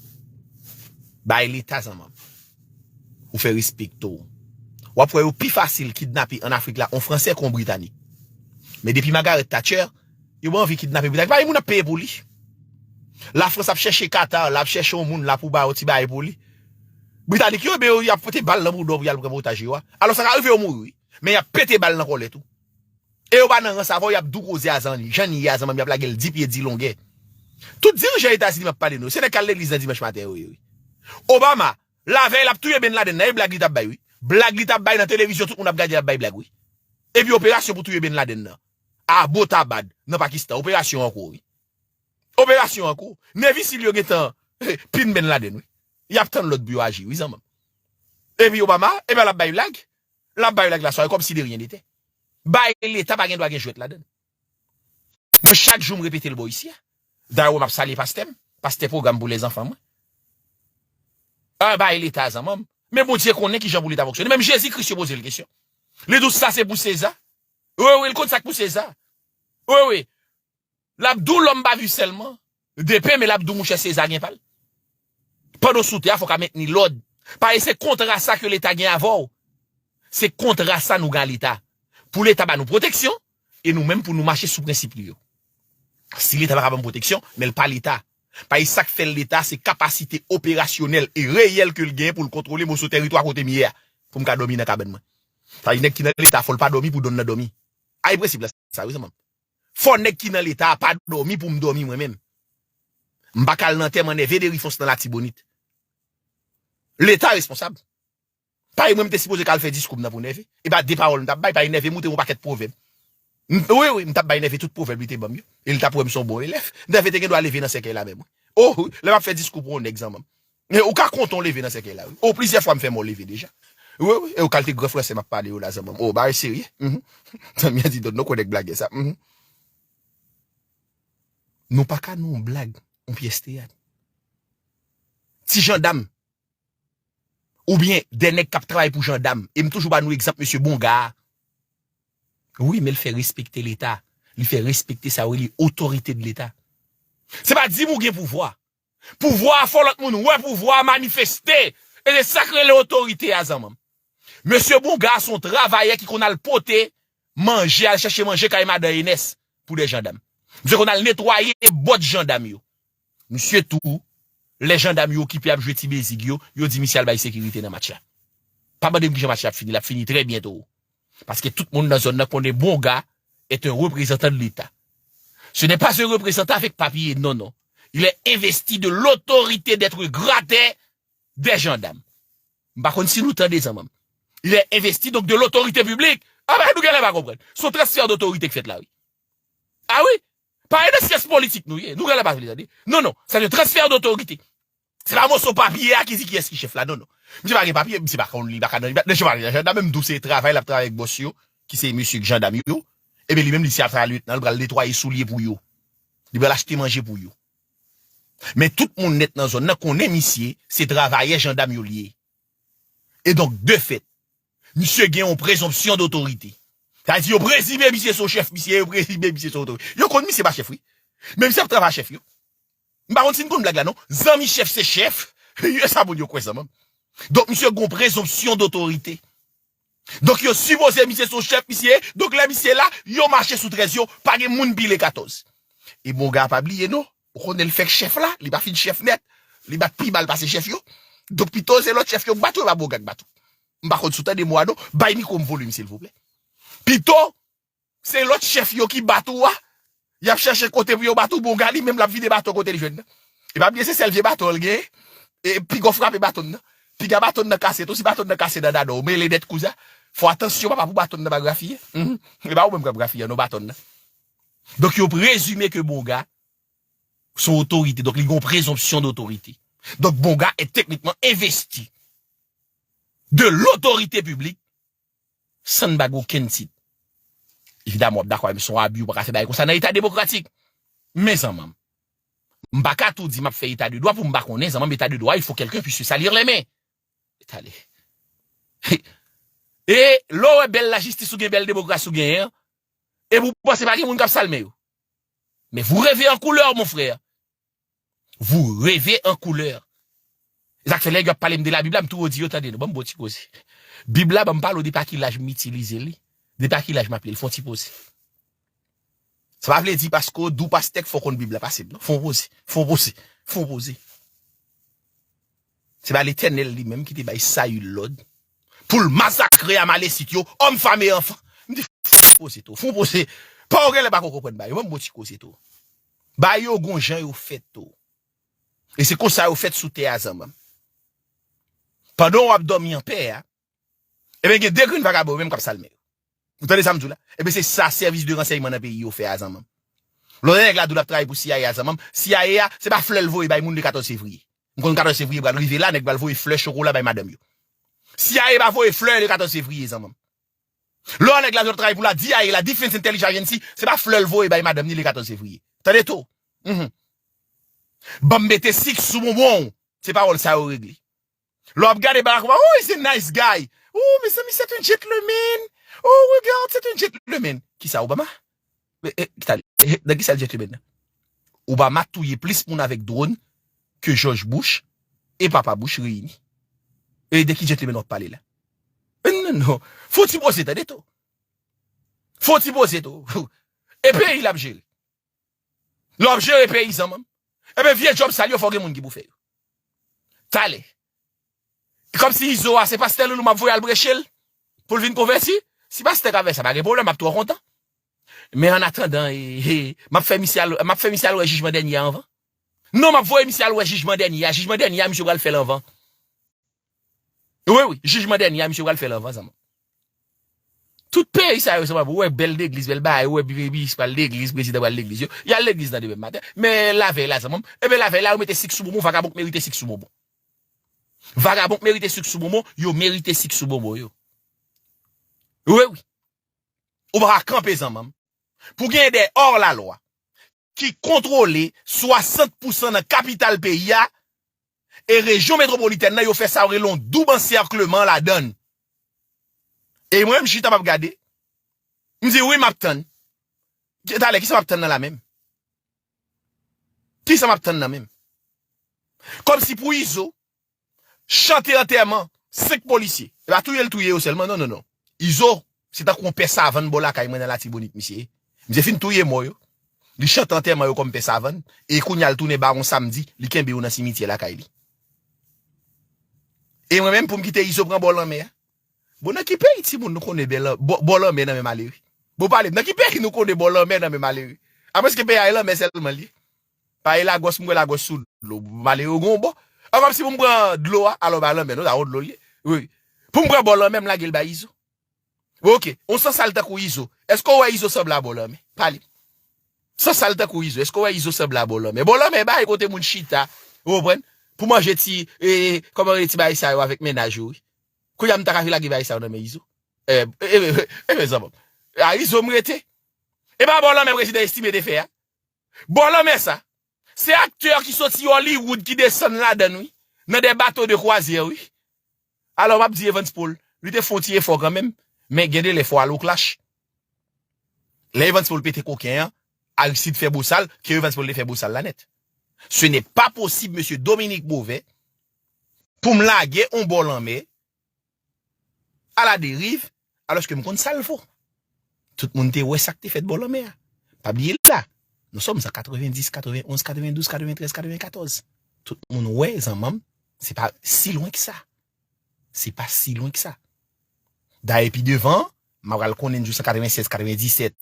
Bay Leta, zanmanm. Ou fè respekte w. W ap wè yo pi fasil kidnape ann Afrik la, yon Fransè k yon Britanik. Men depi Margaret Thatcher, yo pa anvi kidnape Britanik. Pa gen moun ap peye pou li. Lafrans ap chèche Qatar, l ap chèche yon moun la pou ba yo ti bagay pou li. Britanik yo, ebyen, yo, y ap pote bal nan bouda w pou y al pran otaj yo a. Alò, sa ka rive yo mouri, wi. Men y ap pete bal nan kòlèt ou. E yo pa nan rans avè w, y ap di w koze a zanmi. Jan li ye a zanmanm, y ap lage l di pye, di longè. Tout dirijan Etazini m ap pale nou, se nèg k al legliz nan dimanch maten yo ye, wi. Obama, lavèy l ap touye Bin Laden nan, e blag li t ap bay, wi. Blag li t ap bay nan televizyon, tout moun ap gade, l ap bay blag, wi. Epi operasyon pou touye Bin Laden nan. Abbottabad, nan Pakistan, operasyon an kou, wi. Operasyon an kou. Navy SEAL yo gentan pin Bin Laden, wi. Y ap tann lòd pou yo aji, wi, zanmanm. Epi Obama, epi l ap bay blag. L ap bay blag la, sa, kòmsi de ryen nete. Bay Leta pa gen dwa gen jwèt ladan l. Mwen, chak jou, m repete l bò isi a. Dayè, m ap salye pastè m, pastè pwogram pou lèzanfan mwen. Ah, bay Leta, zanmanm. Men Bondye konnen kijan pou Leta fonksyone. Menm Jezi Kris, yo poze l kesyon. Li di w, sa se pou Seza. Wi, wi, l konn sa k pou Seza. Wi, wi. L ap di w, l'homme pa viv seulement de pain, men l ap di w, monchè, Seza gen pa l. Pandan w sou tè a, fò w ka mentni lòd. Paske se kontra sa ke Leta gen avè w. Se kontra sa nou gen a Leta. Pou Leta ba nou pwoteksyon, e nou menm pou nou mache sou prensip li yo. Si Leta pa ka ban m pwoteksyon, men l pa Leta. Paske sa k fè l Leta, se kapasite operasyonèl e reyèl ke l genyen pou l kontwole moso tèritwa kote m ye a, pou m ka dòmi nan kabann mwen. Sa vle di nèg ki nan Leta, fò l pa dòmi pou donn nan dòmi. Ay prensip la sa, wi, zanmanm. Fò nèg ki nan Leta a pa dòmi pou m dòmi mwen menm. M pa ka al nan antèman Nève Derifons nan Latibonit. Leta responsab. Paske mwen, m te sipoze ka al fè diskou m nan pou Nève. E pa de pawòl m t ap bay, paske Nève montre m yon pakèt pwovèb. M- Wi, wi, m t ap bay Nève tout pwovèb li te ban m yo. E li t ap wè m se yon bon elèv. Nève te gen dwa leve nan sèkèy la menm, wi. O, lè m ap fè diskou pou yon nèg, zanmanm. E ou ka konte yon leve nan sèkèy la, wi. O, plizyè fwa m fè mò leve deja. Wi, wi. E ou kalite gran fransè m ap pale yo la, zanmanm. O, bagay serye. Mhm. Zanmi an di, "Don, nou konnen k blagè sa." Mhm. Nou pa ka nan yon blag, yon pyès teyat. Ti jandam, oubyen de nèg k ap travay pou jandam. E m toujou ba nou egzanp mesye Bonga a. Wi, men l fè respekte Leta. Li fè respekte sa yo rele otorite de Leta. Se pa di m ou gen pouvwa. Pouvwa a fò lòt moun wè pouvwa a manifeste. E se sa k rele otorite a, zanmanm. Mesye Bonga a se yon travayè ki konn al pote manje, al chèche manje kay madan Enès pou de jandam. Misye konn al netwaye bòt jandam yo. Misye tou, lè jandam yo okipe ap jwe ti mezig yo, yo di misye al bay sekirite nan match la. Pa mande m kijan match la ap fini, l ap fini trè byento. Paske tout moun nan zòn nan konnen Bonga est un représentant de l'État. Ce n'est pas un représentant avec papier, non, non. Il est investi de l'autorité d'être gratè des gendarmes. M pa konn si nou tande, zanmanm. Il est investi donc de l'autorité publique. Ah ben, nou genlè pa konprann. Se yon transfè dotorite k fèt la, wi. Ah wi. Pa nan syans politik nou ye. Nou genlè pa vle tande. Non, non. C'est un transfert d'autorité. Se pa moso papye a ki di kiyès ki chèf la. Non, non. Misye pa gen papye, misye pa konn li, pa ka nan, misye pa gen jandam, menm tou se travay l ap travay ak bòs yo, ki se mesye jandam yo. Ebyen li menm li se ap travay, li pral netwaye soulye pou yo. Li pral achte manje pou yo. Men tout moun nèt nan zòn nan konnen misye se travayè jandam yo li ye. E donk, de fèt, misye gen yon prezonpsyon dotorite. Sa vle di yo prezime misye se yon chèf, misye, yo prezime misye se yon otorite. Yo konn misye pa chèf, wi. Men misye ap travay ak chèf yo. M pa konn si n konn blag la, non. Zanmi chèf se chèf. E sa moun yo kwè, zanmanm. Donk, misye gen yon prezonpsyon dotorite. Donk, yo sipoze misye se yon chèf, misye. Donk, lè misye la, yo mache sou trèz yo, pa gen moun pile katòz. E Bonga pa bliye, non. Ou konnen l fèk chèf la, li pa fin chèf nèt. Li bat pi mal pase chèf yo. Donk, pito se lòt chèf yo k bat ou, e pa Bonga k bat ou. M pa konn si w tande mo a, non. Bay mikwo m volim, silvouplè. Pito, se lòt chèf yo ki bat ou a. Y ap chèche kote pou yo bat ou, Bonga li menm l ap vide baton kote li jwenn nan. E pa bliye se sèl vye baton l genyen. E piga w frape baton nan. Piga baton nan kase tou, si baton nan kase nan dada w, mele nèt kouzen. Fè atansyon papa pou baton nan pa grafiye. Mhm. E pa ou menm k ap grafiye non baton nan. Donk yo prezime ke Bonga se yon otorite, donk li gen yon prezonpsyon dotorite. Donk Bonga est techniquement investi de l'autorité publique san n pa gen okenn tit. Evidaman, w ap dakò avè m, se yon abi, ou pa ka fè bagay konsa nan eta demokratik. Men zanmanm, m pa ka tou di m ap fè eta de dwa pou m pa konnen, zanmanm, eta de dwa, il faut quelqu'un puisse se salir les mains. Tale. E lè w wè bèl lajistis ou gen, bèl demokrasi ou genyen an, epi w panse pa gen moun k ap sal men yo. Men vous rêvez en couleur, mon frère. Vous rêvez en couleur. E sa k fè lè yo ap pale m de Labib la, m toujou di yo, tande non, ban m bon ti koze. Bib la, ban m pale w de pa ki laj m itilize li, de pa ki laj m ap li l, fè yon ti poze. Sa pa vle di paske w di w pastè k fè w konn Bib la pase m, non. Fè yon poze, fè yon poze, fè yon poze. Se pa Letènèl li menm ki te bay Sayil lòd pou l masakre Amalesit yo, òm, fanm e anfan. M di, fè yon poze tou, fè yon poze. Pa w genlè pa ko konprann bagay yo, ban m bon ti koze tou. Bagay yo gon jan yo fèt tou. E se konsa yo fèt sou tè a, zanmanm. Pandan w ap dòmi anpè a, ebyen gen de grenn vagabon yo menm k ap sal men yo. Ou tande sa m di w la? Ebyen se sa sèvis de ransèyman nan peyi yo fè a, zanmanm. Lòt nèg la di w l ap travay pou C I A a, zanmanm. C I A a, se pa flè l voye bay moun le katòz fevriye. M konn katòz fevriye pral rive la, nèg pral voye flè chokola bay madanm yo. C I A pa voye flè le katòz fevriye, zanmi m. Lè w nèg la, yo travay pou la D I A, la Defense Intelligence Agency, se pa flè l voye bay madanm ni le katòz fevriye. Tande tou. Mhm. Ban m mete sik sou bonbon w. Se pawòl sa yo regle. Lè w ap gade Barack Obama, oh, he's a nice guy. Oh, mezanmi, c'est un gentleman. Oh, regarde, c'est un gentleman. Kisa, Obama? E, e, kisa, e, nan kisa l gentleman nan? Obama touye plis moun avèk dwòn ke George Bush e papa Bush reyini. E de ki gentleman w ap pale la? E non, non. Fò w ti poze, tande tou. Fò w ti poze tou. E peyi l ap jere. Lè w ap jere peyi, zanmi m, ebyen, vye djòb sal yo, fò gen moun ki pou fè yo. Talè. Kòmsi Izo a, se pastè Loulou m ap voye al preche l pou l vin konvèti. Si pastè ka fè sa, pa gen pwoblèm, m ap twò kontan. Men an atandan, e, e, m ap fè misye al, m ap fè misye al wè jijman dènye a anvan. Non, m ap voye misye al wè jijman dènye a. Jijman dènye a, misye pral fè l anvan. Wi, wi, jijman dènye a, misye pral fè l anvan, zanmi m. Tout peyi sa yo, zanmi m, ou wè bèl legliz, bèl bagay, ou wè minis pral legliz, prezidan pral legliz yo. Y al legliz nan demen maten. Men lavèy la, zanmi m, ebyen lavèy la, yo mete sik sou bonbon, vagabon k merite sik sou bonbon. Vagabon k merite sik sou bonbon, yo merite sik sou bonbon yo. Wi, wi. Ou pa ka kanpe, zanmi m. Pou gen de hors la loi ki kontwole swasant pousan nan kapital peyi a, e rejyon metwopolitèn nan, yo fè sa yo rele yon dwòb ansèkleman ladan l. E mwen, m chita, m ap gade. M di, wi, m ap tann. Ki, talè, kisa m ap tann nan la menm? Kisa m ap tann nan menm? Kòmsi pou Izo, chante antèman senk polisye. E pa touye l touye yo sèlman, non, non, non. Izo, se tankou yon pè savann bò lakay mwen nan Latibonit, misye ye. Misye fin touye mò yo. Li chante antèman yo kòm pè savann. E kounye a, l tounen bawon samdi, li kenbe yo nan simityè lakay li. E mwen menm, pou m kite Izo pran bò lanmè a? Bon, nan ki peyi timoun nou konnen bò, bò lanmè nan men malere? Bon, pale m, nan ki peyi nou konnen bò lanmè nan men malere? Apre, èske peyi a e lanmè sèlman li ye? Pa e Lagòs, m wè Lagòs sou dlo. Malere gen yon bò. An, kòmsi pou m pran dlo a, alò ba lanmè, non, sa yon dlo li ye. Wi. Pou m pran bò lanmè, m lage l bay Izo. Oke, yon sansal tankou Izo. Èske w wè Izo sanble a bò lanmè? Pale. Sansal tankou Izo. Èske w wè Izo sanble a bò lanmè? Bò lanmè, bay kote moun chita. Ou konprann? Pou manje ti, e, kòman rele ti bagay sa yo avèk mennaj yo, wi. Kounye a m ta ka vin lage bagay sa yo nan men Izo. E, e, e, e, e, zanmi m. A Izo m rete. E pa bò lanmè prezidan Estimé te fè a? Bò lanmè sa, se aktè ki soti Hollywood ki desann ladan l, wi. Nan de bato de kwazyè, wi. Alò, m ap di Evans Paul, li te fè yon ti efò kanmenm, men gen de lè fò al o klach. Lè Evans Paul pete koken an, Aristide fè bosal, ke Evans Paul te fè bosal la nèt. Ce n'est pas possible, mesye Dominique Beauvais, pou m lage yon bò lanmè à la dérive, alòske m konn sa l vo. Tout moun te wè sa k te fèt bò lanmè a. Pa bliye la, nous sommes en quatre-vingt-dix, quatre-vingt-onze, quatre-vingt-douze, quatre-vingt-treize, quatre-vingt-quatorze. Tout moun wè, zanmi m, se pa si lwen k sa. Se pa si lwen k sa. Dayè, pi devan, m a pral konnen jou sa katrevennsèz, katrevenndisèt,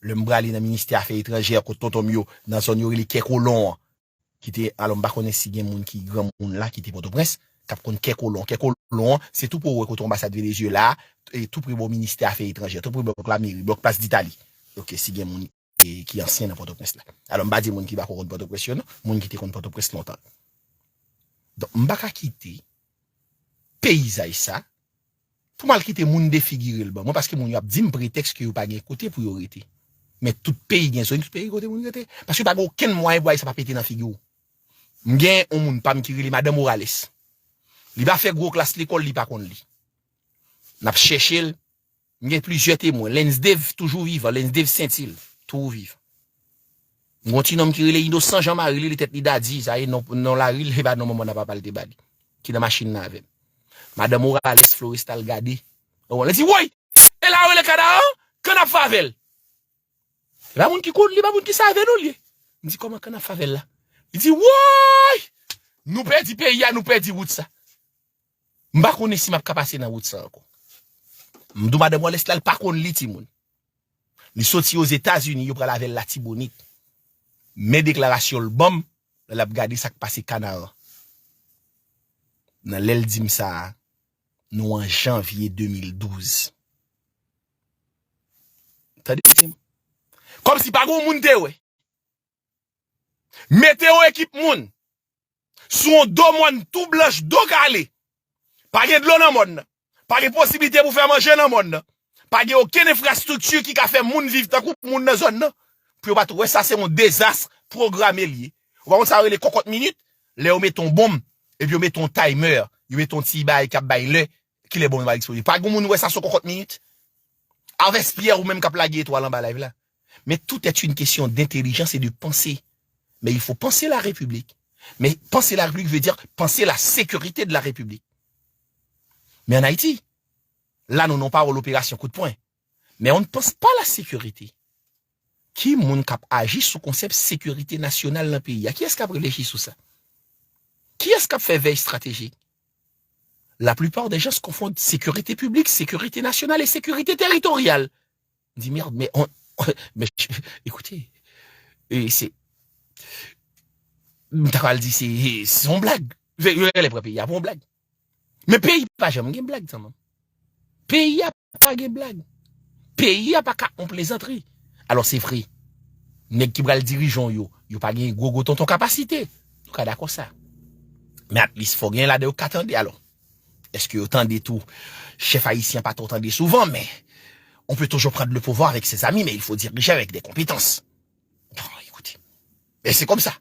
lè m prale nan ministè afè etranjè, kot tonton m yo, nan zòn yo rele Kè Kolon an. Ki te, alò, m pa konnen si gen moun ki granmoun la, ki te Pòtoprens, k ap konn Kè Kolon. Kè Kolon an, se tou pre w wè kote anbasad Venezyela a, e tou pre bò ministè afè etranjè, tou pre blòk lameri, blòk Plas Ditali. Oke, si gen moun, e, ki ansyen nan Pòtoprens la. Alò, m pa di moun ki pa ko konn Pòtoprens yo, non. Moun ki te konn Pòtoprens lontan. Donk, m pa ka kite peyizaj sa, pou m al kite moun defigire l ban mwen, paske moun yo ap di m pretèks ke yo pa gen kote pou yo rete. Men tout peyi gen zòn, tout peyi kote moun rete. Paske pa gen okenn mwayen pou bagay sa pa pete nan figi w. M gen yon moun pa m ki rele Madan Morales. Li pa fè gwo klas lekòl, li pa konn li. N ap chèche l. M gen plizyè temwen. Lensdave toujou vivan. Lensdave Sentil toujou vivan. M gen yon ti nonm ki rele Inosan Jan Mari, li rele tèt li Dadi, sa e non, non lari l, e pa non manman n a papa l te ba li, ki nan machin nan avè m. Madan Morales Florestal gade. Ou konprann? Li di, woy! E la yo rele Kanaran? Kannab Favèl. E pa moun ki konn li, e pa moun ki save nou li ye. M di, kòman Kannab Favèl la? Li di, woy! Nou pèdi peyi a, nou pèdi wout sa. M pa konnen si m ap ka pase nan wout sa ankò. M di w, Madan Morales la, l pa konn li, timoun. Li soti Ozetazini, yo pral avè l Latibonit. Men deklarasyon l ban m, lè l ap gade sa k pase Kanaran. Nan lè l di m sa a, nou an janvye de mil douz. Tande, timoun. Kòmsi pa gen yon moun te wè. Mete yon ekip moun sou yon do mòn tou blanch, do kale. Pa gen dlo nan mòn nan. Pa gen posiblite pou fè manje nan mòn nan. Pa gen okenn enfrastrikti ki ka fè moun viv tankou moun nan zòn nan. Pou yo pa t wè sa se yon dezas pwograme l ye. Ou pa konn sa yo rele kòkòt minit? Lè yo mete yon bonm, epi yo mete yon timer, yo mete yon ti bagay k ap bay lè, kilè bonm nan va eksplode. Pa gen moun wè sa se yon kòkòt minit? Avès Pyè ou menm k ap lage etwal anba live la. Mais tout est une question d'intelligence et de pensée. Mais il faut penser la République. Mais penser la République veut dire penser la sécurité de la République. Mais en Haïti, là, nous n'avons pas l'opération coup de poing. Mais on ne pense pas la sécurité. Ki moun k ap aji sou konsèp sekirite nasyonal nan peyi a? Kiyès k ap reflechi sou sa? Kiyès k ap fè vèy estratejik? La plupart des gens confondent sécurité publique, sécurité nationale et sécurité territoriale. M di, merde, men, on, men, ekoute, e, se, m ta pral di se, se yon blag. Yo rele pran peyi a pou yon blag. Men peyi pa janm gen blag, zanmi. Peyi a pa gen blag. Peyi a pa ka yon plezantri. Alò, se vre, nèg ki pral dirije w yo, yo pa gen gwo gwo tonton kapasite. Nou ka dakò sa. Men at least, fò gen ladan yo ka tande. Alò, èske yo tande tou? Chèf ayisyen pa twò tande souvan, men on peut toujours prendre le pouvoir avec ses amis, mais il faut diriger avec des compétences. Bon, écoutez, men se konsa.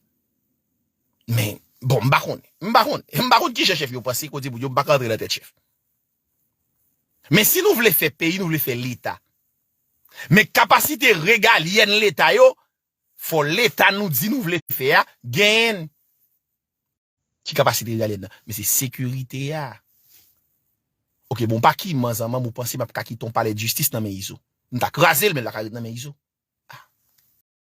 Men, bon, m pa konnen. M pa konnen. M pa konn ki jan chèf yo panse, kote pou yo, m pa ka rantre nan tèt chèf. Men si nou vle fè peyi, nou vle fè Leta. Men kapasite regalyèn Leta yo, fò Leta nou di nou vle fè a, genyen. Ki kapasite regalyèn nan? Men se sekirite a. Oke, bon, pa ki manzanman ou panse m ap ka kite yon palè de jistis nan men Izo? M ta kraze l, men l pa ka ret nan men Izo.